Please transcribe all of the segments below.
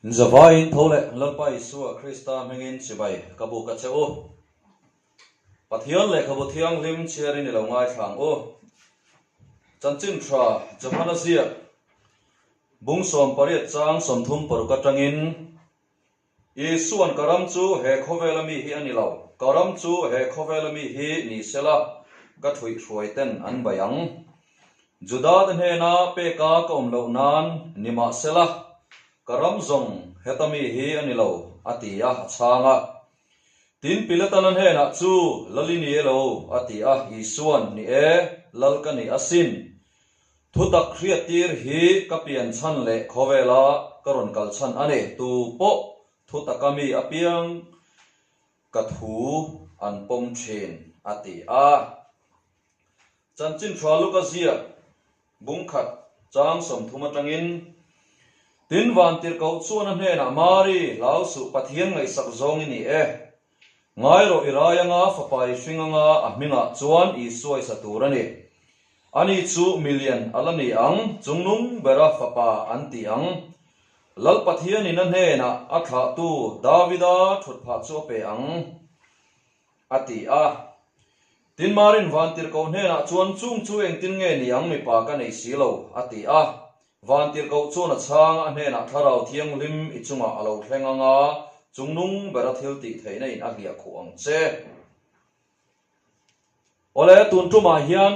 Zavaiin tho leh Lalpa Isua Krista hmingin chibai ka buk a che u. Pathian lehkhabu thianghlim chhiarin i lo ngaithla ang u. Chanchin tha Johana ziak bung 18 chang 36 atangin Isuan ka ram chu he khawvela mi hi a ni lo, ka ram chu he khawvela mi hi ni sela ka thuihhruai ten an bai ang. Juda te hnena peka ka awm loh nan nimahsela ka ram zawng heta mi hi a ni lo, a ti a, a chhang a. Tin, Pilatana hnenah chu Lal i ni e lo, a ti a, Isuan, Ni e, Lal ka ni asin. Thutak hriattir hi ka pian chhan leh khawvela ka rawn kal chhan a ni, tu pawh thutaka mi apiang ka thu an pawm thin, a ti a. Chanchin tha luk a ziak bungkhat chang 30 atangin, Tin vantirhkoh chuan a hnenah Mari, hlau suh Pathian ngaihsak zawng i ni e. Ngai rawh i rai anga fapa i hring anga a hmingah chuan Isua i sa tur a ni. Ani chu milian a la ni ang, chungnung bera fapa an ti ang. Lal Pathianin a hnenah a thlahtu Davida thutphah chu a pe ang. A ti a. Tin Marin Vantirhkoh hnenah chuan chung chu engtin nge ni ang mipa ka nei si lo, a ti a. Vantirhkoh chuan a chhang a hnenah Thlarau Thianghlim i chungah a lo thleng ang a, chungnung bera thil tih theihna in a hliah khuh ang che. Awle, tun tumah hian.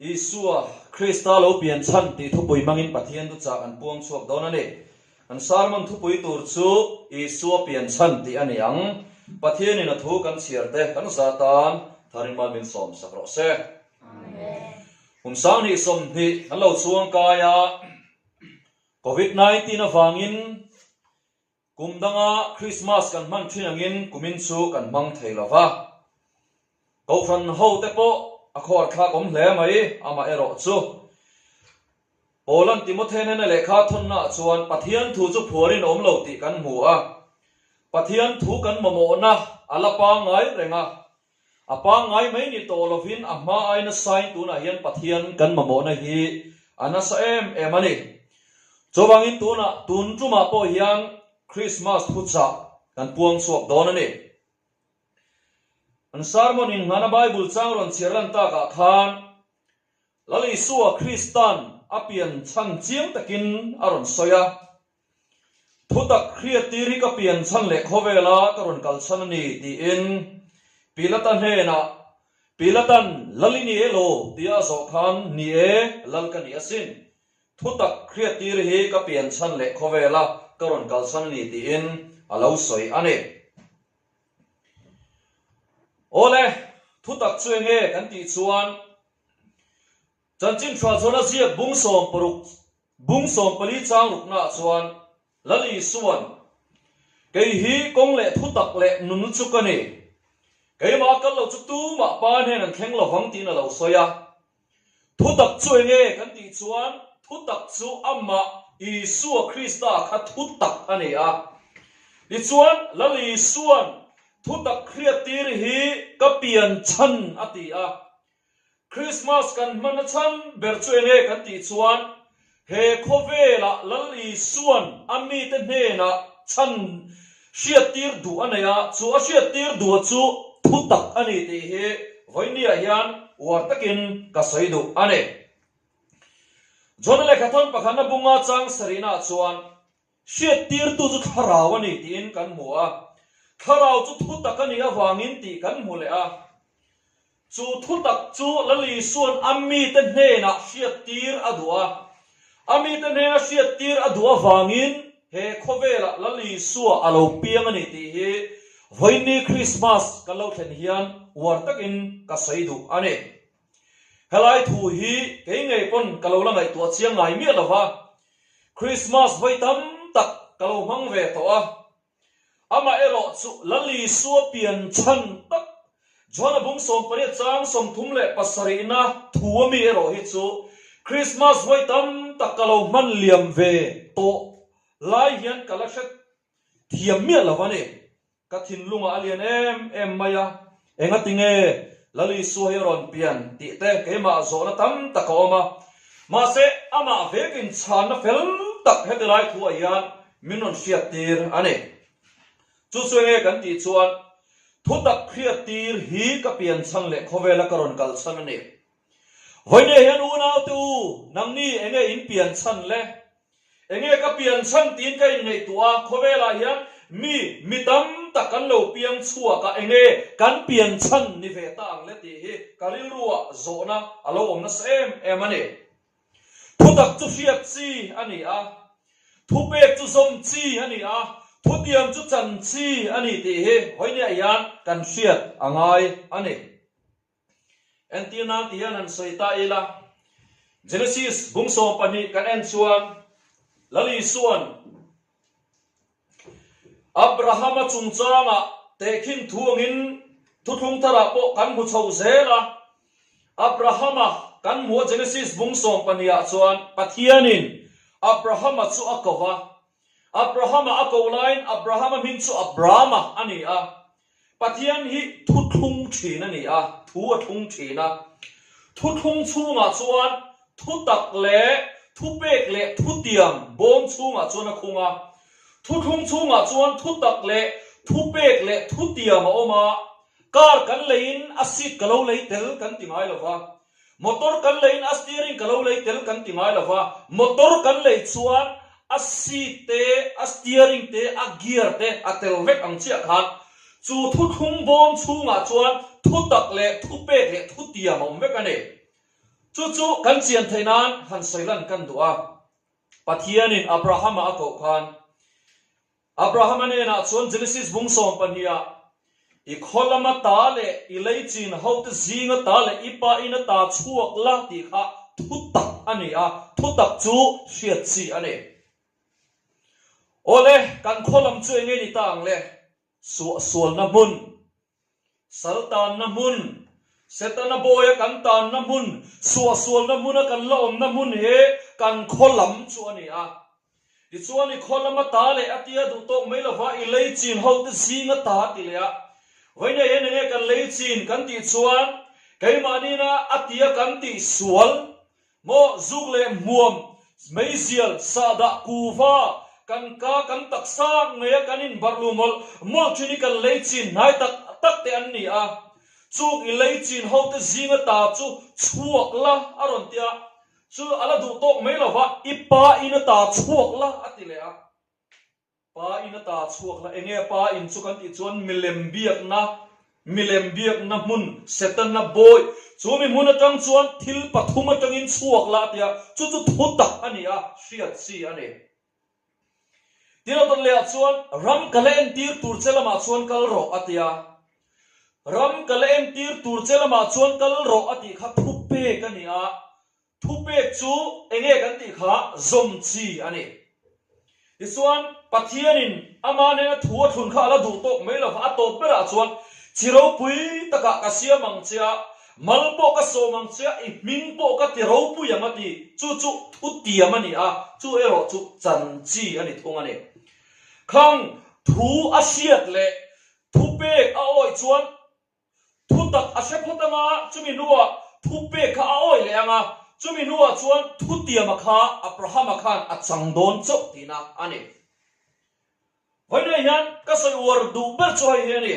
Isua, Krista lo pian chhan tih thupui hmangin Pathian thuchah an puang chhuak dawn a ni. An sermon thupui tur chu Isua pian chhan tih a ni ang. Pathianin a thu kan chhiar te kan za tan tharin mal min sawm sak rawh se. Kum 2020 kan lo chhuang kai a, Covid 19 avangin Kum danga Krismas kan hman thin angin kumin chu kan hmang thei lo va. Kohhran ho te pawh a khawar thlak awm hle mai, amah erawh chu Paulan Timothe hnena lehkha thawnnaah chuan Pathian thu chu phuarin a awm lo tih kan hmu a. Pathian thu kan mamawhna a la pangngai reng a, A pangngai mai ni tawh lovin a hma ai nasain tunah hian Pathian kan mamawhna hi a nasa em em a ni. Chuvangin tunah tun tumah pawh hian Krismas thuchah kan puang chhuak dawn a ni. An sermon inngana Bible chang rawn chhiar lan takah khan Lal Isua Kristan a pian chhan chiang takin a rawn sawi a. Thutak hriattir hi ka pian chhan leh khawvela ka rawn kal chhan a ni, tiin Pilata hnenah, Pilatan, Lal i ni e lo? tia a zawh khan, Ni e, Lal ka ni asin. Thutak hriattir hi ka pian chhan leh khawvela ka rawn kal chhan a ni, tiin a lo sawi a ni. Awle, thutak chu enge kan tih chuan, Chanchin tha chuan a ziak bung 60, bung 14 chang ruknaah chuan Lal Isuan, Kei hi kawng leh thutak leh nunna chu ka ni. Keimah kal lo chu tumah pa hnen an thleng lovang tiin a lo sawi a. Thutak chu enge kan tih chuan thutak chu amah Isua Krista kha thutak a ni a. Tichuan Lal Isuan thutak hriattir hi ka pian chhan a ti a. Krismas kan hman a chhan ber chu enge kan tih chuan he khawvelah Lal Isuan a mite hnenah chhan hriattir duh a nei a, chu a hriattir duh chu thutak a ni tih hi vawinia hian uar takin ka sawi duh a ni. John-a lehkhathawn pakhatna bunga chang sarihnaah chuan Hriattirtu chu thlarau a ni tiin kan hmu a, thlarau chu thutak a nih avangin tih kan hmu leh a. Chu thutak chu Lal Isua'n a mite hnenah hriattir a duh a, a mite hnena hriattir a duh avangin he khawvelah Lal Isua a lo piang a ni tih hi vawiinni Krismas kan lo thlen hian uar takin ka sawi duh a ni. Helai thu hi kei ngei pawn ka lo la ngaihtuah chiang ngai miah lo va, Krismas vawi tam tak ka lo hmang ve tawh a. Amah erawh chu Lal Isua pian chhan tak John-a bung 18 chang 37 na thu a mi erawh hi chu Krismas vawi tam tak ka lo hman liam ve tawh lai hian ka la hre thiam miah lo a ni. Ka thinlungah a lian em em mai a, engati nge Lal Isua hi a rawn pian tih te keimah zawhna tam tak a awm a, mahse amah vekin chhanna fel tak heti lai thuah hian min rawn hriattir a ni. Chu chu enge kan tih chuan thutak hriattir hi ka pian chhan leh khawvela ka rawn kal chhan a ni. Vawinia hian unaute u, nangni enge in pian chhan le? Enge ka pian chhan tiin ka inngaihtuah a, khawvelah hian mi mi tam tak kan lo piang chhuak a, enge kan pian chhan ni ve ta ang le tih hi ka rilruah zawhna a lo awm nasa em em a ni. Thutak chu hriat chi a ni a, thupek chu zawm chi a ni a, thutiam chu chan chi a ni tih hi vawinia hian kan hriat a ngai a ni. Entir nan ti hian han sawi ta ila, Genesis bung 12 kan en chuan Lal Isua'n Abrahama chungchangah tehkhin thu angin thuthlung tharah pawh kan hmu chho zel a. Abrahama kan hmu a Genesis bung 12 ah chuan Pathianin Abrahama chu a ko va. Abrahama a ko laiin Abrahama hming chu Abrama a ni a. Pathian hi thuthlung thin a ni a, thu a thlung thin a. Thuthlung chhungah chuan thutak leh thupek leh thutiam bawm chhungah chuan a khung a. Thuthlung chhungah chuan thutak leh thupek leh thutiam a awm a. Car kan leiin a seat ka lo lei tel kan ti ngai lo va. Motor kan leiin a steering ka lo lei tel kan ti ngai lo va, motor kan lei chuan a seat te, a steering te, a gear te a tel vek ang chiah khan chu thuthlung bawm chhungah chuan thutak leh thupek leh thutiam a awm vek a ni. Chu chu kan chian theih nan han sawi lan kan duh a, Pathianin Abrahama a koh khan Abrahama hnenah chuan Genesis bung 12 ah, I khaw lama ta leh i lei chin hote zinga ta leh i pa ina ta chhuak la tih kha thutak a ni a, thutak chu hriat chi a ni. Awle, kan khaw lam chu enge ni ta ang le? Suahsualna hmun. Sal tanna hmun, Setana bawia kan tanna hmun, suahsualna hmuna kan la awmna hmun hi kan khaw lam chu a ni a. Tichuan i khaw lama ta leh a tia duh tawk mai lova i lei chin hote zinga ta a ti leh a. Vawinia hian enge kan lei chin kan tih chuan keimahniina a tia kan tih sual Maw zuk leh hmuam, meizial, sahdah, kuva, kan ka, kan taksa ngeia kan inbarh lu mawlh mawlh thin hi kan lei chin hnai tak tak te an ni a. Chung i lei chin hote zinga ta chu chhuak la a rawn ti a, chu a la duh tawk mai lova i pa in a ta chhuak la a ti leh a. Pa in a ta chhuak la, enge pa in chu kan tih chuan milem biakna, milem biakna hmun, Setana bawi, chu mi hmun atang chuan thil pathum atangin chhuak la a ti a, chu chu thu tak a ni a, hriat chi a ni. Tin a dawt lehah chuan ram ka la entir tur che lamah chuan kal rawh a ti a, ram ka la entir tur che lamah chuan kal rawh a tih kha thupek a ni a, Thupek chu enge kan tih kha zawm chi a ni. Tichuan, Pathianin ama nena thu a thlun kha a la duh tawk mai lova, a tawp berah chuan, Chi ropui takah ka siam ang che a, mal pawh ka sawm ang che a, i hming pawh ka ti ropui ang a ti. Chu chu thutiam a ni a, chu erawh chu chan chi a ni thung a ni. Khang thu a hriat leh thupek a awih chuan Thutak a hre phawt anga, chumi hnuah thupek kha a awih leh anga, chumi hnuah chuan thutiama kha Abrahama khan a chang dawn chauh tihna a ni. Vawiinah hian ka sawi uar duh ber chu hei hi a ni.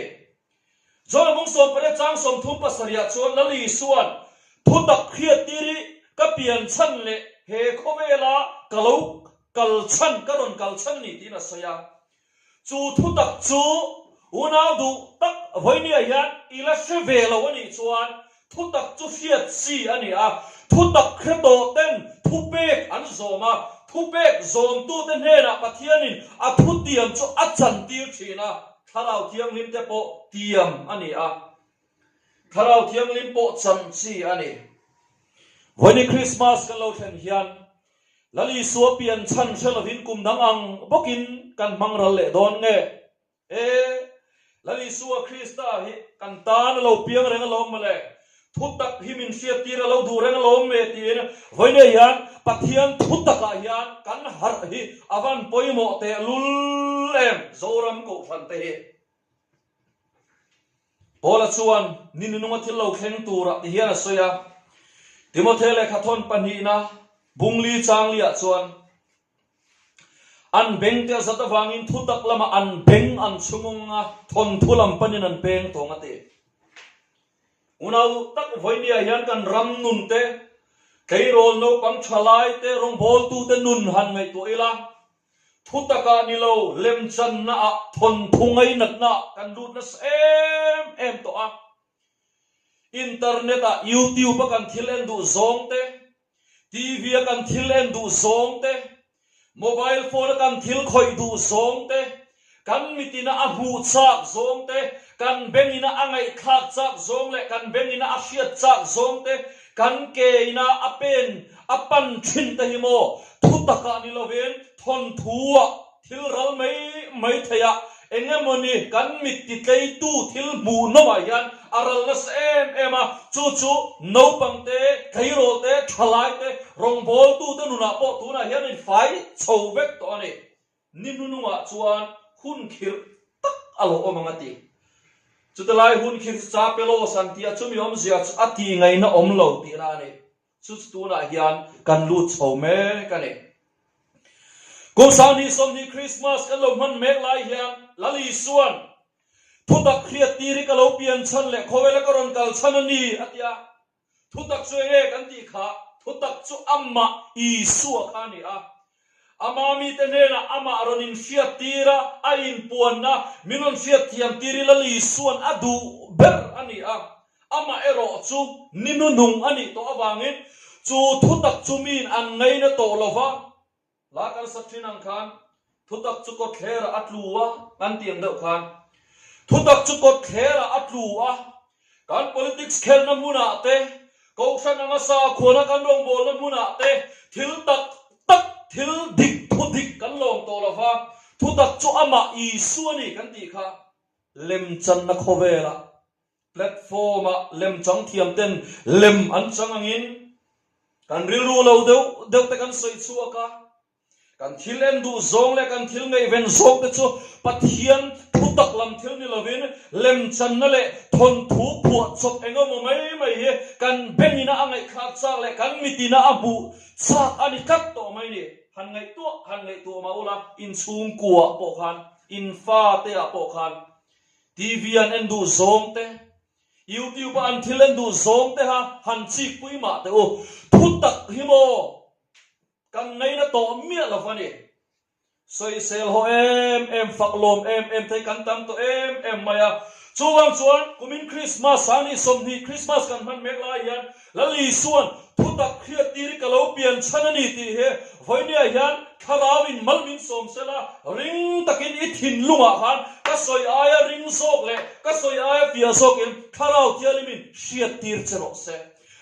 John mung 18 chang 37 ah chuan Lal Isua'n thutak hriattir hi ka pian chhan leh he khawvela ka lo kal chhan, ka rawn kal chhan a ni tiin a sawi a. Chu thutak chu unau duh tak vawinia hian i la hre ve lo a nih chuan thutak chu hriat chi a ni a, thutak hre tawh ten thupek an zawm a, thupek zawmtute hnenah Pathianin a thutiam chu a chantir thin a, Thlarau Thianghlim te pawh tiam a ni a, Thlarau Thianghlim pawh chan chi a ni. Vawiini Krismas kan lo thlen hian Lal Isua pian chhan hre lovin kum dang ang bawkin kan hmang ral leh dawn nge? E, Lal Isua Krista hi kan tan a lo piang reng alawm mawle, thutak hi min hriattir a lo duh reng alawm me tiin vawinia hian Pathian thutakah hian kan harh hi a van pawimawh tehlul em Zoram Kohhran te hi. Paula chuan ni nununga thil lo thleng turah ti hian a sawi a, Timothe lehkhathawn pahnihna bungli changliah chuan. An beng te a zat avangin thutak lamah an beng an chhungawng a, thawnthu lam panin an peng tawng a ti. Unau tak vawinia hian kan ram nun te, tleirawl naupang thalai te, rawngbawltute nun han ngaihtuah ila, thutakah ni lo lemchannaah thawnthu ngainatnaah kan lut nasa em em tawh a. Internet-ah YouTube-a kan thil en duh zawng te, TV-a kan thil en duh zawng te, mobile phone-a kan thil khawih duh zawng te, kan mitina a hmuh chak zawng te, kan bengina a ngaihthlak chak zawng leh kan bengina a hriat chak zawng te, kan keina a pen a pan thin te hi maw thutakah ni lovin thawnthu-ah Thil ral mai mai theih a, eng emawni kan mit titleitu thil hmuhnawmah hian a ral nasa em em a, chu chu naupang te, tleirawl te, thalai te, rawngbawltute nunah pawh tunah hian in fai chho vek tawh a ni. Ni hnunungah chuan hun khirh tak a lo awm ang a ti. Chutilai hun khirh chu Chapelos an ti a, chumi awmzia chu a tih ngaihna awm lo tihna a ni. Chu chu tunah hian kan lut chho mek a ni. Kum 20 20 Krismas kan lo hman mek lai hian Lal Isuan thutak hriattir hi ka lo pian chhan leh khawvela ka rawn kal chhan a ni a ti a. Thutak chu enge kan tih kha? Thutak chu amah Isua kha a ni a. Ama mite hnenah amah rawn inhriattir a, a inpuanna min rawn hriatthiamtir hi Lal Isuan a duh ber a ni a. Amah erawh chu ni hnuhnung a nih tawh avangin chu thutak chu miin an ngaina tawh lo va, hla kan sak thin ang khan thutak chu kawtthlerah a tlu a kan tih ang deuh khan thutak chu kawtthlerah a tlu a, kan politics khelhna hmunah te, kohhran anga sakhuana kan rawngbawlna hmunah te thil tak tak thil dik thu dik kan lawm tawh lo va, thutak chu amah Isua a ni kan tih kha lemchanna khawvelah Platform-ah lemchang thiamten lem an chang angin kan rilru lo deuh deuh te kan sawi chhuak a, kan thil en duh zawng leh kan thil ngaihven zawng te chu Pathian thutak lam thil ni lovin lemchanna leh thawnthu phuah chawp eng emaw mai mai hi kan bengina a ngaihthlak chak leh kan mitina a hmuh chak a ni tlat tawh mai ni. Han ngaihtuah han ngaihtuah mah ula inchhungkuaah pawh khan, infateah pawh khan TV an en duh zawng te, YouTube a an thil en duh zawng te ha han chik pui mah teh u. Thu tak hi maw kan ngaina tawh miah lo va ni. Sawisel haw em em, fak lawm em em te hi kan tam tawh em em mai a. Chuvang chuan kumin Christmas a ni 20 Christmas kan hman mek lai hian Lal Isuan thutak hriattir hi ka lo pian chhan a ni tih hi vawinia hian Thlarauin mal min sawm sel a, ring takin i thinlungah khan ka sawi aia ring zawk leh ka sawi aia fiah zawkin Thlarau Thianghlimin hriattir che rawh se.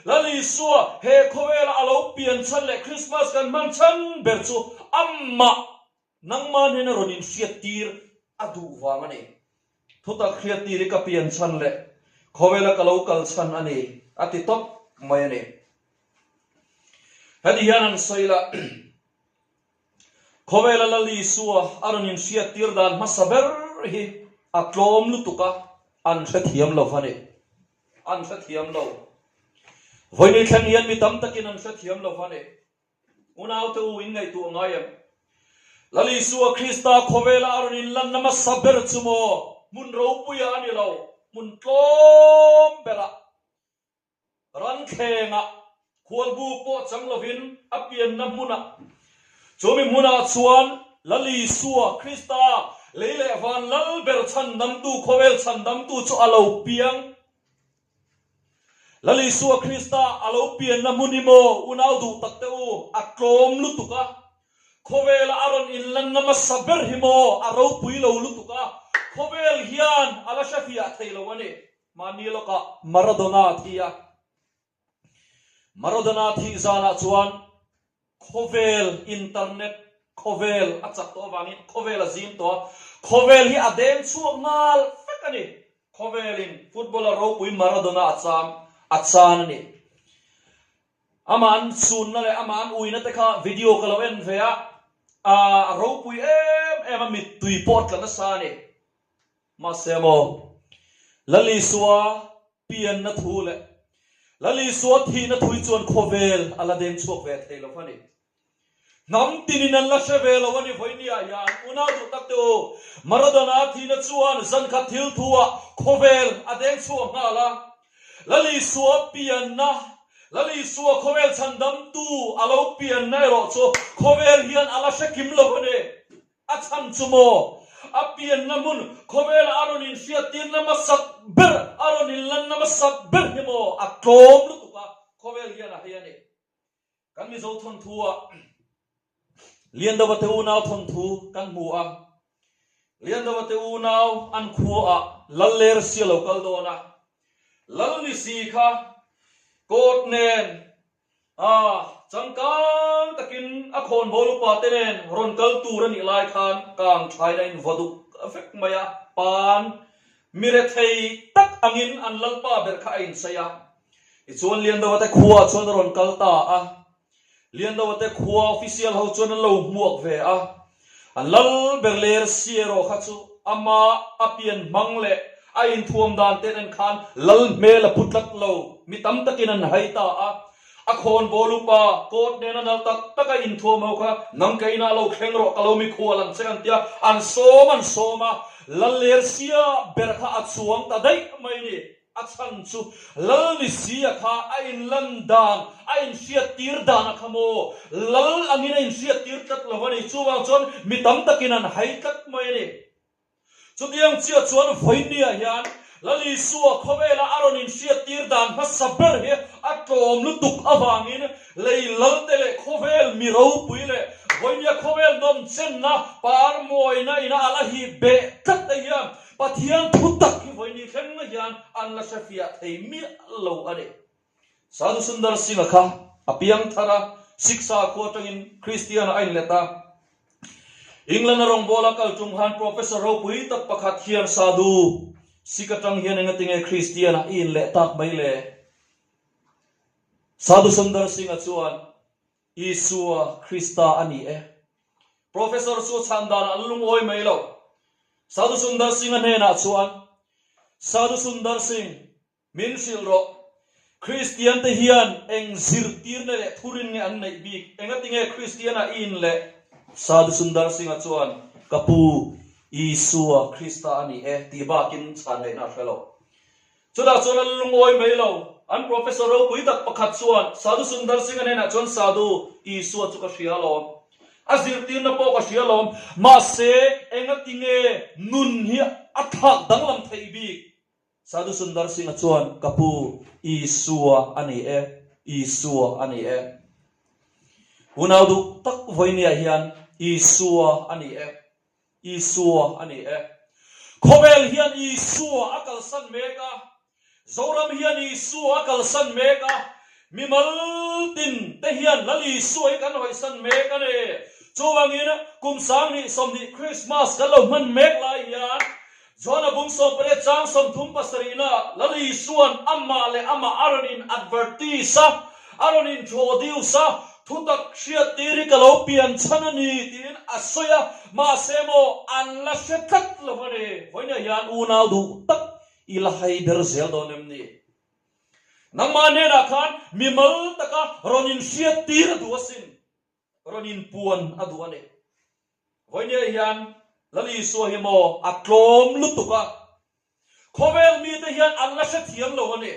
Lal Isua he khawvela a lo pian chhan leh Krismas kan hman chhan ber chu amah Nangmah hnena rawn inhriattir a duh vang a ni. Thutak hriattir hi ka pian chhan leh khawvela ka lo kal chhan a ni, a ti tawp mai a ni. Heti hian an sawi la, Khawvela Lal Isua a rawn inhriattir dan hmasa ber hi a tlawm lutuk a, an hrethiam lo va ni. An hrethiam lo. Vawiin thleng hian mi tam takin an hrethiam lo va ni. Unaute u in ngaihtuah ngai em? Lal Isua Krista khawvela a rawn inlanna hmasa ber chu maw hmun ropuia a ni lo, hmun tlawm berah, ranthlengah, khualbuk pawh chang lovin a pianna hmunah, chumi hmunah chuan Lal Isua Krista lei leh van lal ber chhandamtu, khawvel chhandamtu chu a lo piang. Lal Isua Krista a lo pianna hmun hi maw unau duh tak te u, a tlawm lutuk a, khawvela a rawn inlanna hmasa ber hi maw a ropui lo lutuk a, khawvel hian a la hrefiah thei lo a ni. Mahni lawkah Maradona a thi a, Maradona thih zanah chuan Khawvel internet khawvel a chak tawh avangin khawvel a zim tawh a, khawvel hi a deng chhuak nghal vek a ni. Khawvelin footballer ropui Maradona a cham a chan a ni. Amah an chhunna leh amah an uina te kha video ka lo en ve a, a ropui em em a, mittui pawh a tla nasa a ni. Mahse maw, Lal Isua pianna thu leh Lal Isua thihna thui chuan khawvel a la deng chhuak ve thei lo a ni. Hnam tinin an la hre ve lo a ni vawinia hian unau duh tak te u. Maradona thihna chuan zankhat thil thu-ah khawvel a deng chhuak nghal a. Lal Isua pianna, Lal Isua khawvel chhandamtu a lo pianna erawh chu khawvel hian a la hre kim lo a ni. A chhan chu maw? A pianna hmun khawvela a rawn inhriattirna hmasak ber, a rawn inlanna hmasak ber hi maw a tlawm lutuk a, khawvel hian a hei a ni. Kan Mizo thawnthu-ah Liandova te unau thawnthu kan hmu a. Liandova te unau an khuaah Lal Lersi a lo kal dawn a. Lal ni si kha kawt nen a changkang takin a khawnbawl upa te nen rawn kal tur a nih lai khan kang thain a invaw duk vek mai a. Pan mi rethei tak angin an lalpa ber kha a inchei a. Tichuan Liandova te khuaah chuan a rawn kal ta a. Liandova te khua official ho chuan an lo hmuak ve a. An lal ber ler si erawh kha chu ama a pian hmang leh a inthuam dan te nen khan lal hmel a pu tlat lo. Mi tam takin an hai ta a. A khawnbawl upa coat nena nal tak taka inthuam ho kha nang ka inah lo thleng rawh ka lo mikhual ang che an tia an sawm an sawm a. Lal ler sia ber kha a chuang ta daih mai ni. A chhan chu Lal ni sia kha a inlan dan, a inhriattir dan a kha maw? Lal angin a inhriattir tlat lo a ni. Chuvang chuan mi tam takin an hai tlat mai a ni. Chutiang chiah chuan vawinia hian Lal Isua khawvela a rawn inhriattir dan hmasa ber hi a tlawm lutuk avangin lei lalte leh khawvel mi ropui leh vawinia khawvel nawmchenna par mawina ina a la hip beh tlat te hian Pathian thu tak hi vawiin thleng hian an la hre fiah thei miah lo a ni. Sadhu Sundar Singh-a kha a piang thar a, Sikh sakhua atangin Kristian-ah a inlet a. England-a rawngbawla kal tum khan Professor ropui tak pakhat hian Sadhu Sikh atang hian engatinge Kristian-ah i inleh tak mai le? Sadhu Sundar Singh-a chuan Isua Krista a ni e. Professor chu chhan danah an lungawi mai lo. Sadhu Sundar Singh-a hnenah chuan, Sadhu Sundar Singh, min hrilh rawh. Kristian-te hian eng zirtirna leh thurin nge an neih bik? Engatinge Kristian-ah i in leh? Sadhu Sundar Singh-a chuan, Ka pu, Isua Krista a ni e, tih bakin chhan ngaihna a hre lo. Chutah chuan an lungawi mai lo. An professor ropui tak pakhat chuan Sadhu Sundar Singh-a hnenah chuan Sadhu, Isua chu ka hria alawm. A zirtirna pawh ka hria alawm. Mahse, engatinge nun hi a thlak danglam theih bik? Sadhu Sundar Singh-a chuan, Ka pu, Isua a ni e, Isua a ni e. Unau duh tak vawinia hian Isua a ni e. Isua a ni e. Khawvel hian Isua a kalsan mek a, Zoram hian Isua a kalsan mek a, mimal tin te hian Lal Isua hi kan hawisan mek a ni. Chuvangin kum 20 20 Krismas kan lo hman mek lai hian John-a bung 18 chang 37 na Lal Isua'n amah leh amah a rawn in advertise a, a rawn introduce a, thutak hriattir hi ka lo pian chhan a ni tiin a sawi a, mahse maw an la hre tlat lo a ni. Vawiinah hian unau duh tak i la hai ber zel dawn em ni? Nangmah hnenah khan mimal taka rawn inhriattir a duh asin. Rawn inpuan a duh a ni. Vawinia hian Lal Isua hi maw a tlawm lutuk a, khawvel mite hian an la hrethiam lo a ni.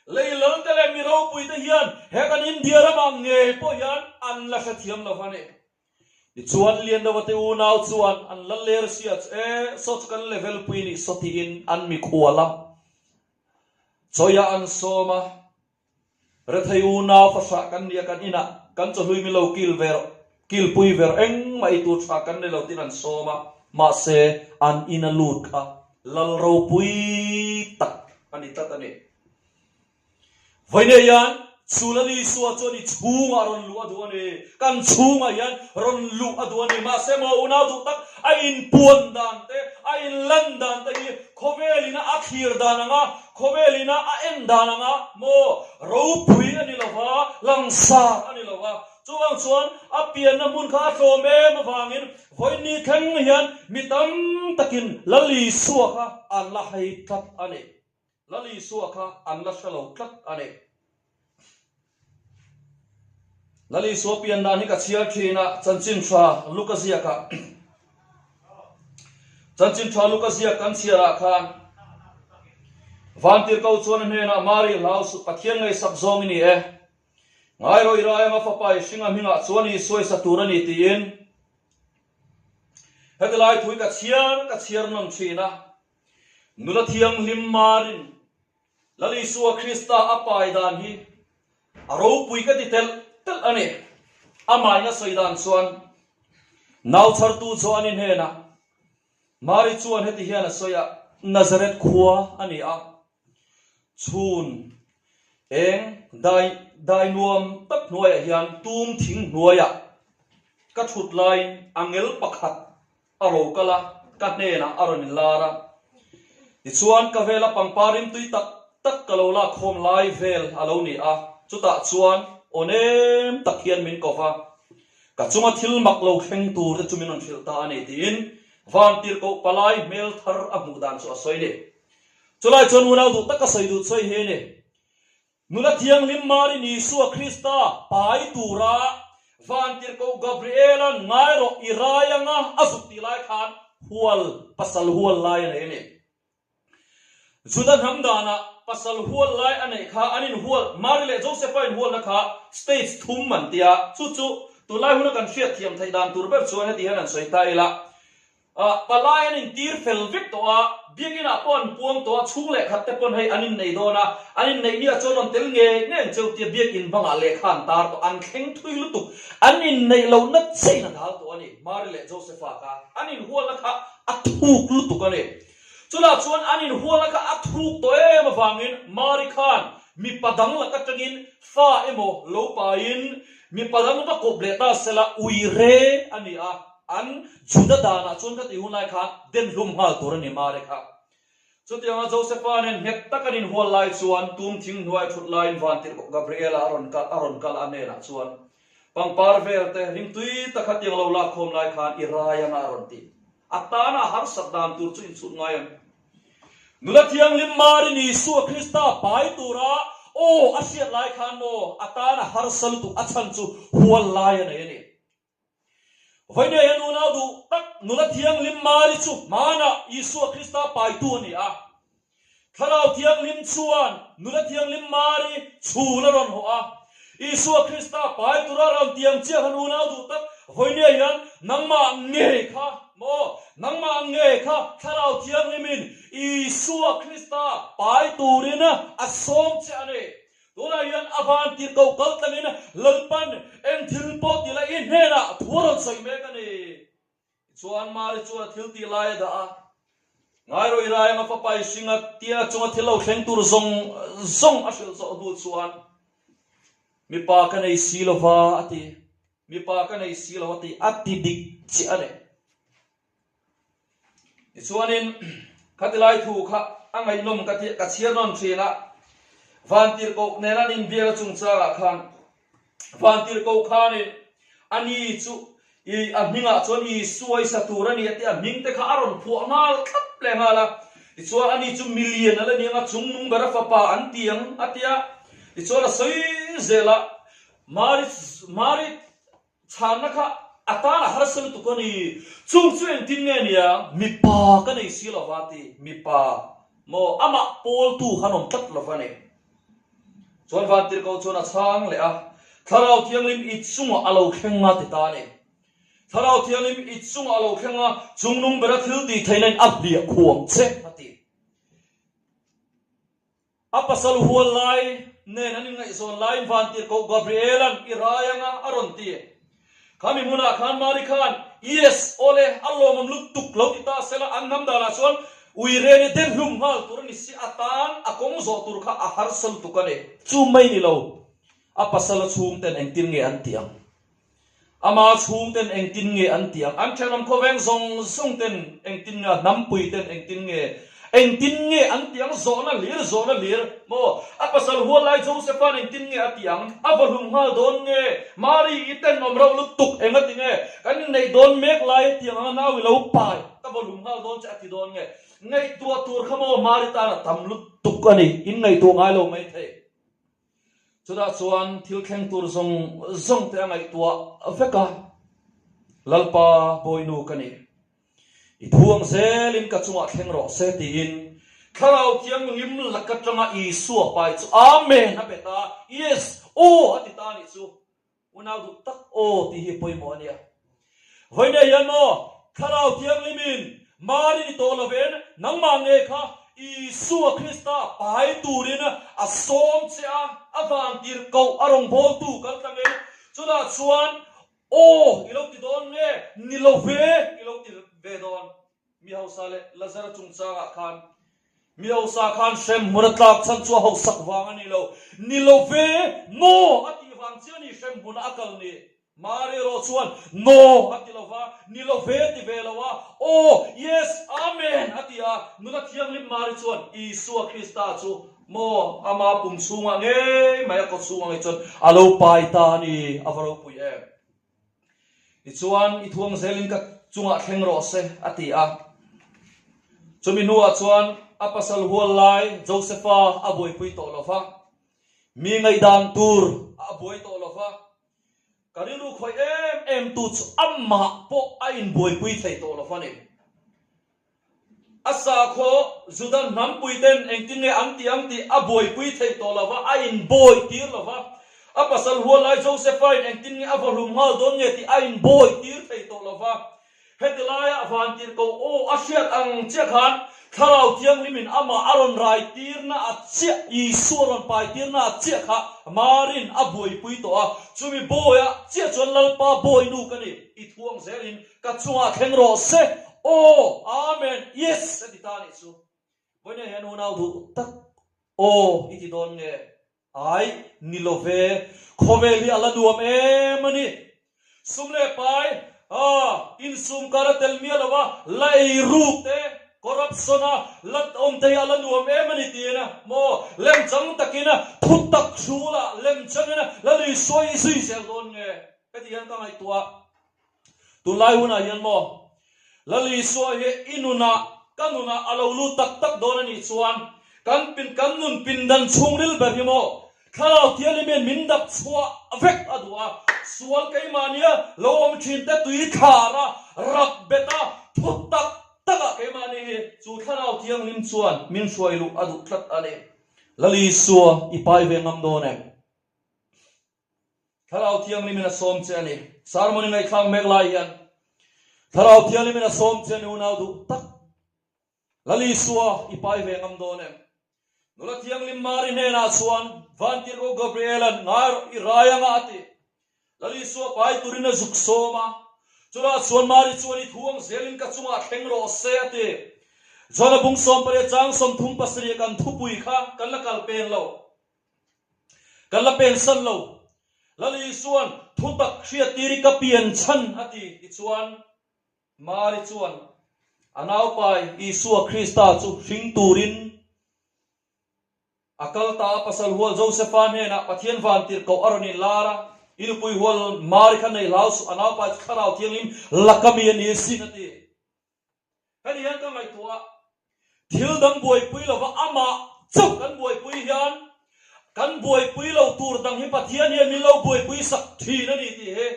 Lei lalte leh mi ropuite hian he kan India ramah ngei pawh hian an la hrethiam lo a ni. Tichuan Liandova te unau chuan an la ler sia chu e, saw chu kan level pui nih saw tiin an mikhual a, chawiah an sawm a. Rethei unau fahrah kan nia kan inah kan chawhlui mi lo kil ve rawh, kilpui ve rawh engmah ei tur tha kan nei lo tiin an sawm a, mahse an ina lut kha lal ropui tak a ni tlat a ni. Vawinia hian chu Lal Isua chuan i chhungah rawn luh a duh a ni, kan chhungah hian rawn luh a duh a ni, mahse maw unau duh tak a inpuan dan te, a inlan dan te hi khawvelina a thlir dan anga Khawvel ina a en dan anga maw ropui a ni lo va, langsar a ni lo va. Chuvang chuan a pianna hmun kha a tlawm em avangin vawiin ni thleng hian mi tam takin Lal Isua kha an la hai tlat a ni. Lal Isua kha an la hre lo tlat a ni. Lal Isua pian dan hi ka chhiar thin a, chanchin tha Luka ziakah Chanchin tha Luka ziak kan chhiarah khan Vantirhko chuan a hnenah Mari hlau suh Pathian ngaihsak zawng i ni e. Ngai rawh i rai anga fapa i hringa hmingah chuan Isua i sa tur a ni tiin heti lai thu hi ka chhiar ka chhiar nawn thin a. Nula thianghlim Marin Lal Isua Krista a pai dan hi a ropui ka ti telh telh a ni. Amahin a sawi dan chuan nau chhartu Joani hnenah Mari chuan heti hian a sawi a, Nazareth khua a ni a, chhun eng dai dai nuam tak hnuaiah hian tum thing hnuaiah ka thut laiin angel pakhat A ro kal a, ka hnenah a rawn inlar a. Tichuan, ka vela pangpar rimtui tak tak ka lo lak khawm lai vel a lo ni a, chutah chuan aw nem tak hian min ko va, ka chunga thil mak lo thleng tur te chu min rawn hrilh ta a ni tiin Vantirhkoh palai hmel thar a hmuh dan chu a sawi ni. Chulai chuan unau duh taka sawi duh sawi hi a ni. Nula Thianghlim Marin Isua Krista pai tura Vantirhkoh Gabriela'n ngai rawh i rai anga a zuk tih lai khan hual pasal hual lai a nei a ni. Juda hnam danah pasal hual lai a neih kha an inhual, Mari leh Josefa inhualna kha stage thum an ti a, chu chu tunlai huna kan hriatthiam theih dan tur ber chuan heti hian an sawi ta ila. Palai an intir fel vek tawh a, biakinah pawh an puang tawh a, chhung leh khat te pawn hei an innei dawn a, an inneih ni ah chuan rawn tel ngei ngei ang cheu tia biakin bangah lehkha an tar tawh, an thleng thui lutuk, an inneih lohna chain a dal tawh a ni, Mary leh Josepha kha an inhualna kha a thuk lutuk a ni. Chutah chuan an inhualna kha a thuk tawh em avangin Mary khan mipa dang lak atangin fa emaw lo paiin mipa dang va kawp leh ta sela uire a ni a. An Juda danah chuan ka tih hun lai khan den hlum nghal tur a ni Mare kha. Chutianga Josepha nen nghet tak an inhual lai chuan tum thing hnuai thut laiin Vantirhkoh Gabriela a rawn kal a rawn kal a hnenah chuan pangpar vel te ringtui tak kha tiang lo lak khawm lai khan i rai anga a rawn ti. A tana harsat dan tur chu inchhut ngai ang. Nula Thianghlim Marin Isua Krista pai tura aw a hriat lai khan maw a tana harsa lutuk a chhan chu hual lai a nei a ni. Vawinia hian unau duh tak nula thianghlim Mari chu hmanah Isua Krista paitu a ni a. Thlarau Thianghlim chuan nula thianghlim Mari chhul a rawn hawh a. Isua Krista pai tura rawn tiang chiah khan unau duh tak vawinia hian nangmah ngei kha maw, nangmah ngei kha Thlarau Thianghlimin Isua Krista pai turin a sawm che a ni. Tunah hian a van tir ko kal tlangin Lalpan eng thil pawh ti la i hnenah thu a rawn sawi mek a ni. Tichuan Mari chuan a thil tih lai a dah a, Ngai rawh i rai anga fapa i hring a tia chunga thil lo thleng tur zawng zawng a hrilh zawh hnu chuan mipa ka nei si lova a ti, mipa ka nei si lo a ti, a ti dik chiah a ni. Tichuanin, khati lai thu kha a ngaihnawm ka ti, ka chhiar nawn thin a, Vantirhkoh nena an inbiakna chungchangah khan Vantirhkoh khanin a ni chu i a hmingah chuan Isua i sa tur a ni a ti a, hming te kha a rawn phuah nghal thlap leh nghal a. Tichuan a ni chu milian a la ni ang a, chungnung bera fapa an ti ang a ti a. Tichuan a sawi zel a, Mari, Mari, Chhanna kha a tan a harsa lutuk a ni. Chung chu engtin nge nia? Mipa ka nei si lo va ti. Mipa maw? Amah pawltu khan awm tlat lo va ni. Chuan Vantirhkoh chuan a chhang leh a, Thlarau Thianghlim i chungah a lo thleng a ti ta a ni. Thlarau Thianghlim i chungah a lo thleng a, chungnung bera thil tih theihna in a hliah khuang che a ti. A pasal hual lai nen an inngaihzawn laiin Vantirhkoh Gabriela'n i rai anga a rawn ti. Khami hmunah khan Mari khan, Yes, awle, a lawmawm lutuk lo ti ta sela an hnam danah chuan uireni den hlum nghal tur a ni si, a tan a kawng zawh tur kha a harsa lutuk a ni. Chu mai ni lo, a pasal a chhungten engtin nge an tih ang? Ama chhungten engtin nge an tih ang? An thenawm khawveng zawng zawng ten engtin nge, a hnampui ten engtin nge, engtin nge an tih ang? Zawhna hlir, zawhna hlir maw? A pasal hual lai Josepha'n engtin nge a tih ang? A va hlum nghal dawn nge? Mari i tenawm rauh lutuk eng a ti nge? Kan inneih dawn mek lai a ti ang a, nau i lo pai, ka va hlum nghal dawn che a ti dawn nge? Ngaihtuah tur kha maw Mari tan a tam lutuk a ni, in ngaihtuah ngai lo maithei. Chutah chuan thil thleng tur zawng zawng te a ngaihtuah vek a, Lalpa Bawinu ka ni. I thuang zelin ka chungah thleng rawh se tiin Thlarau Thianghlim lak atanga Isua pai chu Amen a pe ta, Yes, Aw a ti ta a nih chu. Unau duh tak aw tih hi pawimawh a nia. Vawiin hian maw Thlarau Thianghlimin Mari ni tawh lovin nangmah nge kha Isua Krista pai turin a sawm che a, a vantir koh a rawngbawltu kal tlangin chutah chuan aw i lo ti dawn nge ni lo ve i lo ti ve dawn. Mi hausa leh Lazara chungchangah khan mi hausa khan hremhmun a tlak chhan chu a hausak vang a ni lo. Ni lo ve, No! a tih vang chiah a ni hremhmuna a kal ni. Mari erawh chuan No! a ti lo va, Ni lo ve ti ve lo a, Aw, Yes, Amen! a ti a. Nula thianghlim Mari chuan Isua Krista chu maw ama pum chhungah ngei mai a kaw chhungah ngei chuan a lo pai ta a ni, a va ropui em! Tichuan, i thuang zelin ka chungah thleng rawh se, a ti a. Chumi hnuah chuan a pasal hual lai Josefa a buaipui tawh lo va, mi ngaihdan tur a buai tawh lo va, ka rilru khawih em em tu chu amah pawh a inbuaipui thei tawh lo va ni. A sakhaw Juda hnampuiten engtin nge an ti ang tih a buaipui theih tawh lo va, a inbawi tir lo va. A pasal hual lai Josepha-in engtin nge a vawhlum nghal dawn nge tih a inbawi tir thei tawh lo va. Heti laia vantirhkoh aw a hriat ang chiah khan Thlarau Thianghlimin amah a rawn rai tirna a chiah, Isua rawn pai tirna a chiah kha Marin a buaipui tawh a. Chumi bawiah chiah chuan Lalpa bawinu ka ni, i thuang zelin Ka chungah thleng rawh se. Aw, Amen, yes a ti ta anih chu. Vawiin hian unau duh tak aw i ti dawn nge? Ai, ni lo ve. Khawvel hi a la nuam em a ni. Sum leh pai, ah, insum kar a tel miah lo a, la ei ruk te, corruption a la awm te hi a la nuam em a ni tiin a maw? Lemchang takin thu tak hrulah lemchangin la lui sawi zui zel dawn nge? Heti hian ka ngaihtuah. Tunlai hunah hian maw Lal Isua hi i nunah, ka nunah a lo lut tak tak dawn a nih chuan kan pin kan nun pindan chhungril ber hi maw Thlarau Thianghlim hian min dap chhuah vek a duh a, sual keimahnia lo awm thin te tui thlar a, rap bet a, thu tak takah keimahni hi chu Thlarau Thianghlim chuan min hruai luh a duh tlat a ni. Lal Isua i pai ve ngam dawn em? Thlarau Thianghlimin a sawm che a ni. Sermon i ngaihthlak mek lai hian Thlarau Thianghlimin a sawm che a ni unau duh tak. Lal Isua i pai ve ngam dawn em? Nula Thianghlim Mari hnenah chuan Vantirhkoh Gabriela'n ngai rawh i rai anga a ti. Lal Isua pai turin a zuk sawm a. Chutah chuan Mari chuan i thu ang zelin ka chungah thleng rawh se a ti. John-a bung 18 chang 37 kan thupui kha kan la kal pen lo. Kan la pensan lo. Lal Isua'n thutak hriattir i ka pian chhan a ti tichuan Mari chuan a naupai Isua Krista chu hring turin a kal ta a. Pasal hual Josefa hnenah Pathian vantirhkoh a rawn inlar a, I nupui hual Mari kha nei hlau suh, a naupai chu Thlarau Thianghlim laka mi a ni asin a ti. Heti hian ka ngaihtuah a, thil dang buaipui lova amah chauh kan buaipui hian kan buaipui lo tur dang hi Pathian hian min lo buaipui sak thin a ni tih hi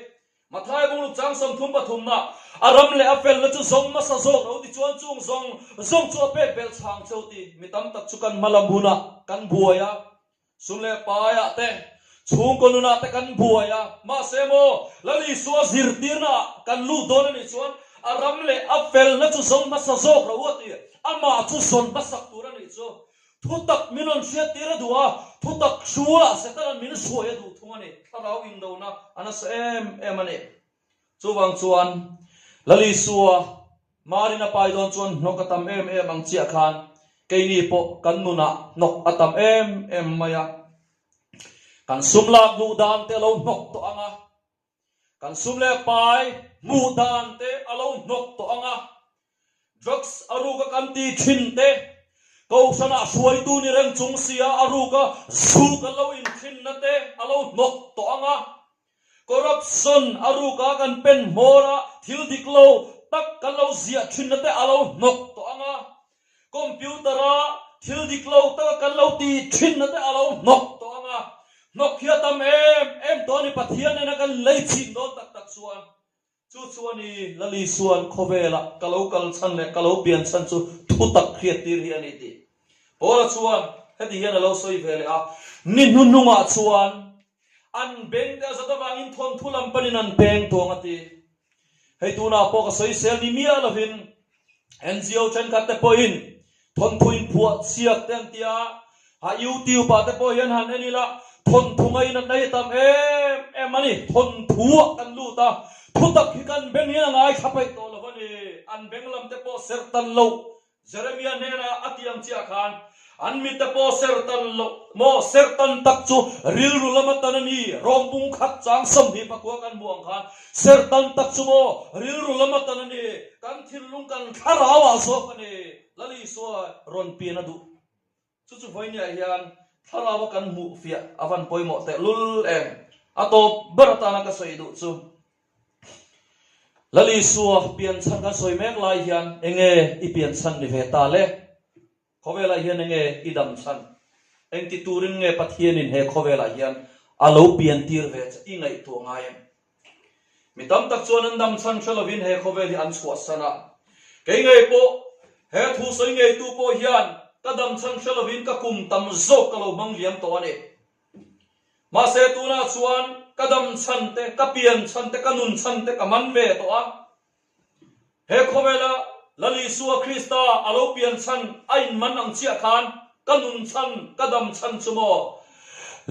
Mathai bungruk chang 33 na a ram leh a felna chu zawng hmasa zawk lo ti chuan chung zawng zawng chu a pek belh chhang cheu ti mi tam tak chu kan hma lam hunah kan buai a. Sum leh paiah te, chhungkaw nunah te kan buai a, mahse maw Lal Isua zirtirnaah kan lut dawn a nih chuan a ram leh a felna chu zawng hmasa zawk lo a ti. Amah chu zawn hmasak tur a nih chu. Thutak min rawn hriattir a duh a, thutak hrulah Setana'n min hruai a duh thung a ni. Thlarau indona a nasa em em a ni. Chuvang chuan Lal Isua Marin a pai dawn chuan hnawk a tam em em ang chiah khan keini pawh kan nunah hnawk a tam em em mai a. Kan sum lak duh dan te a lo hnawk tawh ang a, kan sum leh pai hmuh dan te a lo hnawk tawh ang a, drugs a ruka kan ti thin te, kohhranah hruaitu ni reng chung sia a ruka zu kan lo inthinna te a lo hnawk tawh ang a. Corruption a ruka kan pen hmawr a, thil dik lo tak kan lo ziah thinna te a lo hnawk tawh ang a, computer a thil dik lo taka kan lo ti thinna te a lo hnawk tawh ang a. Hnawk hi a tam em em tawh a ni Pathian nena kan lei chin dawn tak tak chuan. Chu chu a ni Lal Isua'n khawvelah ka lo kal chhan leh ka lo pian chhan chu thutak hriattir hi a ni tih. Paula chuan heti hian a lo sawi ve leh a, Ni hnuhnungah chuan an beng te a zat avangin thawnthu lam panin an peng tawng a ti. Hei tunah pawh ka sawisel ni miah lovin NGO thenkhat te pawhin thawnthu inphuah chhiak te an ti a, a YouTube ah te pawh hian han en ila thawnthu ngainatna hi a tam em em a ni. Thawnthu ah kan lut a, thutak hi kan beng hian a ngaithla peih tawh lo a ni. An beng lam te pawh serh tan loh Jeremia hnenah a ti ang chiah khan, An mite pawh sertan loh maw? Sertan tak chu rilru lama tan a ni. Rawng bung khat chang 20 pakua kan hmuh ang khan, sertan tak chu maw rilru lama tan a ni. Kan thinlung kan thlarauah zawk a ni. Lal Isua rawn pian a duh. Chu chu vawinia hian thlaraua kan hmuh fiah a van pawimawh teh lul em? A tawp ber atana ka sawi duh chu Lal Isua pian chhan kan sawi mek lai hian enge i pian chhan ni ve ta le? Khawvelah hian enge i dam chhan? Engti turin nge Pathianin he khawvelah hian a lo pian tir ve che i ngaihtuah ngai em? Mi tam tak chuan an dam chhan hre lovin he khawvel hi an chhuahsan a. Kei ngei pawh, he thu sawi ngeitu pawh hian ka dam chhan hre lovin ka kum tam zawk ka lo hmang liam tawh a ni. Mahse tunah chuan ka dam chhan te, ka pian chhan te, ka nun chhan te ka man ve tawh a. He khawvela Lal Isua Krista a lo pian chhan a inman ang chiah khan ka nun chhan, ka dam chhan chu maw?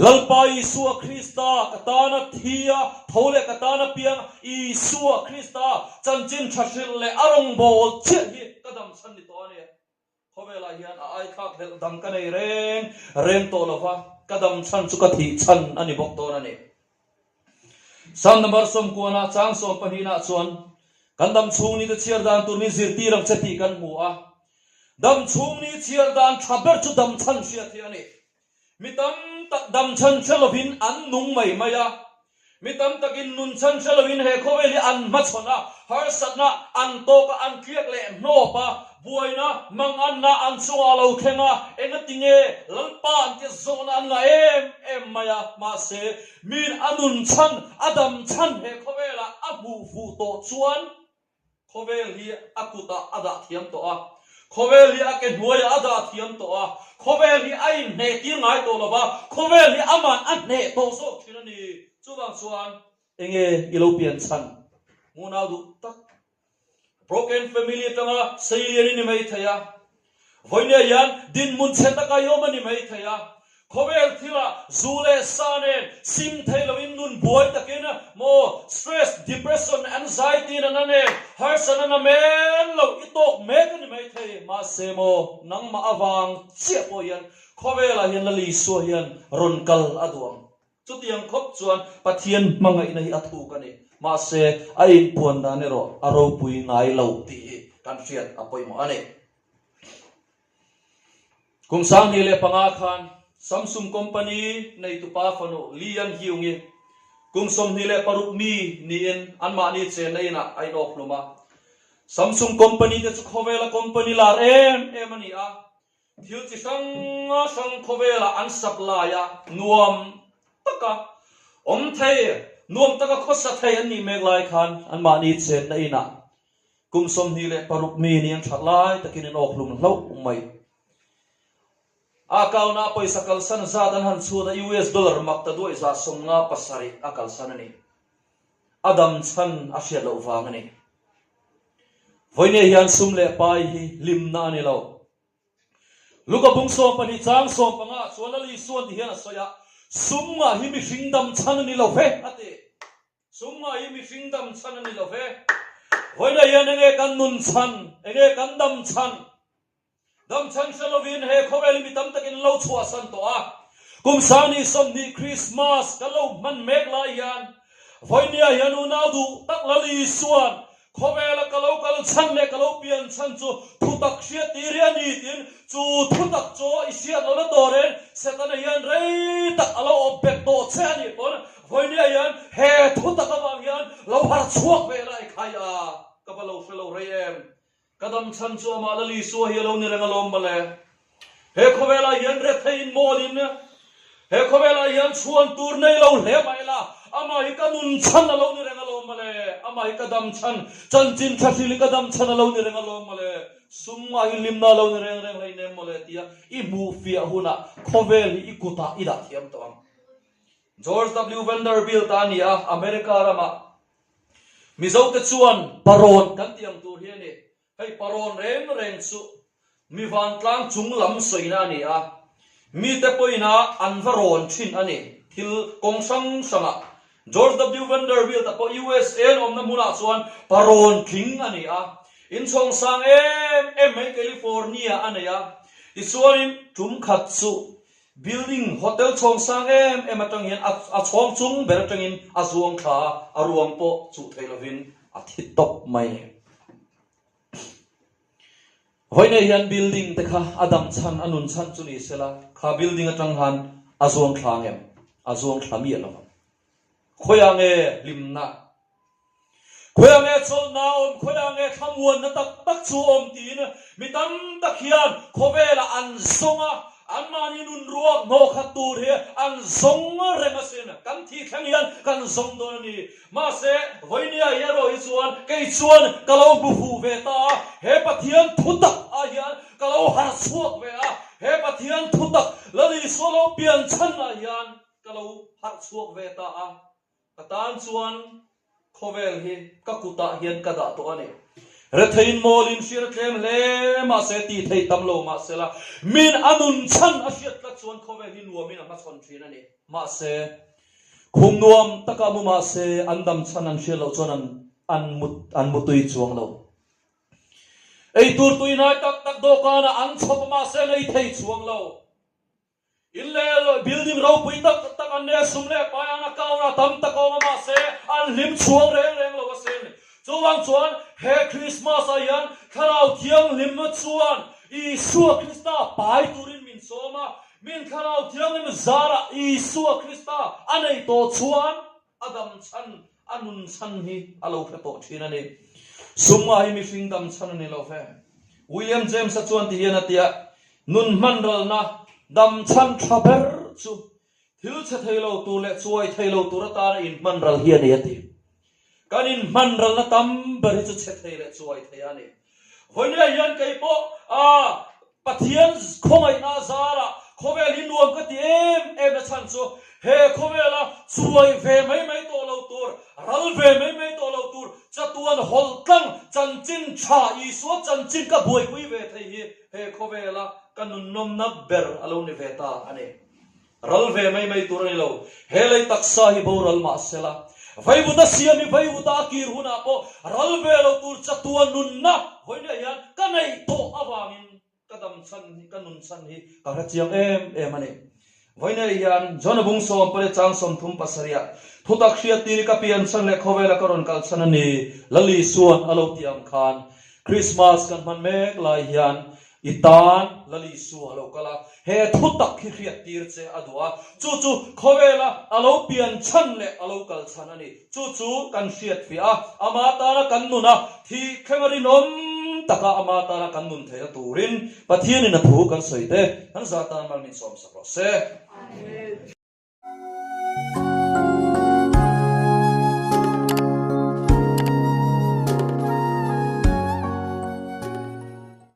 Lalpa Isua Krista ka tana thi a, tho leh ka tana piang Isua Krista chanchin tha hrilh leh a rawngbâwl chiah hi ka dam chhan ni tawh a ni. Khawvelah hian a aithlak hlelh dang ka nei reng reng tawh lo va, ka dam chhan chu ka thih chhan a ni bawk dawn a ni. Psalm number sawmkuanah chang sawmpahnihnaah chuan kan dam chhung ni te chhiar dan tur min zirtir ang che tih kan hmu a. Dam chhung ni chhiar dan tha ber chu dam chhan hriat hi a ni. Mi tam tak dam chhan hre lovin an nung mai mai a, mi tam takin nun chhan hre lovin he khawvel hi an hmachhawn a, harsatna an tawk a, an tliak leh hnawp a, buaina, manganna an chungah a lo thleng a, engati nge Lalpa an tia zawhna an ngah em em mai a, mahse miin a nun chhan, a dam chhan he khawvelah a hmuh fuh tawh chuan, Khawvel hi a kutah a dah thiam tawh a, khawvel hi a ke hnuaiah a dah thiam tawh a, khawvel hi a inhneh tir ngai tawh lo va, khawvel hi aman a hneh tawh zawk thin a ni. Chuvang chuan enge i lo pian chhan? Ngunau duh tak. Broken family atanga seilian i ni mai thei a. Vawinia hian dinhmun chhe taka i awm a ni mai thei a, khawvel thilah zu leh sa nen sim thei loin nun buai takin maw stress, depression, anxiety nana nen harsatna na men lo i tawk mek a ni mai thei. Mahse maw nangmah avang chiah pawh hian khawvelah hian Lal Isua hian rawn kal a duh ang. Chutiang khawp chuan Pathian hmangaihna hi a thuk a ni. Mahse a inpuan dan erawh a ropui ngai lo tih hi kan hriat a pawimawh a ni. Kum 2005 khan Samsung company neitupa fanu Lee Yan Hyung-i kum 26 mi niin anmahni chenna inah a inawk hlum a. Samsung company te chu khawvela company lar em em a ni a, thil chi hrang hrang khawvelah an supply a, nuam taka awm thei, nuam taka khawsa thei an nih mek lai khan anmahni chenna inah Kum 26 mi ni an that lai takin an awk hlum hlauh mai. A account-ah pawisa kalsan zat an han chhut a, US dollar mak ta duai 57 a kalsan a ni. A dam chhan a hriat loh vang a ni. Vawinia hian sum leh pai hi hlimna a ni lo. Luka bung 12 chang 15 chuan Lal Isuan ti hian a sawi a, Sum ngah hi mihring dam chhan a ni lo ve, a ti. Sumnga hi mihring dam chhan a ni lo ve. Vawiina hian enge kan nun chhan, enge kan dam chhan? Dam chhan hre lovin he khawvel hi mi tam takin lo chhuahsan tawh a. Kum sangni 20 Krismas kan lo hman mek lai hian vawinia hian unau duh tak Lal Isuan Khawvela ka lo kal chhan leh ka lo pian chhan chu thutak hriat tir hi a ni tiin chu thutak chu i hriat lohna tawrin Setana hian rei tak a lo awp bet tawh che a nih pawn vawinia hian he thutak avang hian lo har chhuak ve la i khai a, ka va lo hre lo rei em. Ka dam chhan chu amah Lal Isua hi a lo ni reng alawm mawle. He khawvelah hian retheiin mawlin. He khawvelah hian chhuan tur nei lo hle mah ila, amah hi ka nun chhan a lo ni reng alawm mawle, amah hi ka dam chhan, chanchin tha hril hi ka dam chhan a lo ni reng alawm mawle, sum ngah hi hlimna a lo ni reng reng hleinem mawle tia i hmuh fiah hunah khawvel hi i kutah i dah thiam tawh ang. George W. Vanderbilt a ni a, America ramah Mizote chuan parawn kan tih ang tur hi a ni. Hei parawn reng reng chu mi vantlang chung lam sawina a ni a, mite pawhin a an va rawn thin a ni. Thil kawng hrang hrangah George W. Vanderbilt-a pawh USA an awmna hmunah chuan parawn tling a ni a, inchhawng sang em em mai California a nei a. Tichuanin tum khat chu building hotel chhawng sang em em atang hian a chhawng chung ber atangin a zuang thla a, a ruang pawh chuh thei lovin A thi tawp mai ni. Vawiinah hian building te kha a dam chhan, a nun chhan chu ni sela, kha building atang khan a zuang thla ang em? A zuang thla miah lo ang. Khawiah nge hlimna? Khawiah nge chawlhna a awm? Khawiah nge thlamuanna tak tak chu a awm tiin mi tam tak hian khawvelah an zawng a, anmahni nun ruak hnawh khat tur hi an zawng reng asin. Kan thih thleng hian kan zawng dawn a ni. Mahse, Vawinia hi erawh hi chuan kei chuan ka lo hmu fuh ve ta a, he Pathian thu tak ah hian ka lo harh chhuak ve a, he Pathian thu tak Lal Isua lo pian chhan ah hian ka lo harh chhuak ve ta a, ka tan chuan khawvel hi ka kutah hian ka dah tawh a ni. Retheiin mawlin hriat a tlem hle mahse tih theih tam lo mahsela min a nun chhan a hriat tlat chuan khawvel hi nuamin a hmachhawn thin a ni. Mahse, Khum nuam takah mu mahse an dam chhan an hriat loh chuan an an mut an mutui chuang lo. Ei tur tui hnai tak tak dawhkanah an chhawp a mahse an ei thei chuang lo. In leh building ropui tak tak an nei a, sum leh pai an account ah tam tak a awm a mahse an hlim chhuang reng reng lo asin. Chuvang chuan he Christmas ah hian Thlarau Thianghlim chuan Isua Krista pai turin min sawm a, Min Thlarau Thianghlim zarah Isua Krista a nei tawh chuan a dam chhan, a nun chhan hi a lo hre tawh thin a ni. Sumnga hi mihring dam chhan a ni lo ve. William James-a chuan ti hian a ti a, Nun hmanralna dam chhan tha ber chu thil chhe thei lo tur leh chuai thei lo tur atana inhmanral hi a ni a ti. Kan inhmanralna tam ber hi chu chhe thei leh chuai thei a ni. Vawinia hian kei pawh a Pathian khawngaihna zarah khawvel hi nuam ka ti em em na chhan chu he khawvela chuai ve mai mai tawh lo tur, ral ve mai mai tawh lo tur, chatuan hawlh tlang chanchin tha Isua chanchin ka buaipui ve thei hi he khawvela ka nunnawmna ber a lo ni ve ta a ni. Ral ve mai mai tur a ni lo. He lei taksa hi boral mah sela, vaivuta siam hi vaivuta a kir hunah pawh ral ve lo tur chatuan nunna vawinia hian ka neih tawh avangin ka dam chhan hi, ka nun chhan hi ka hre chiang em em a ni. Vawinia hian John-a bung sawmpali chang 30 pasarihah thutak hriattir hi ka pian chhan leh khawvela ka rawn kal chhan a ni, Lal Isuan a lo tih ang khan Krismas kan hman mek lai hian I tan Lal Isua a lo kal a, he thu tak hi hriat tir che a duh a, chu chu khawvela a lo pian chhan leh a lo kal chhan a ni. Chu chu kan hriat fiah a, ama tana kan nun a, thi thleng a rinawm taka ama tana kan nun theihna turin Pathianin a thu kan sawi te kan zah tan mal min sawmsak rawh se. Amen.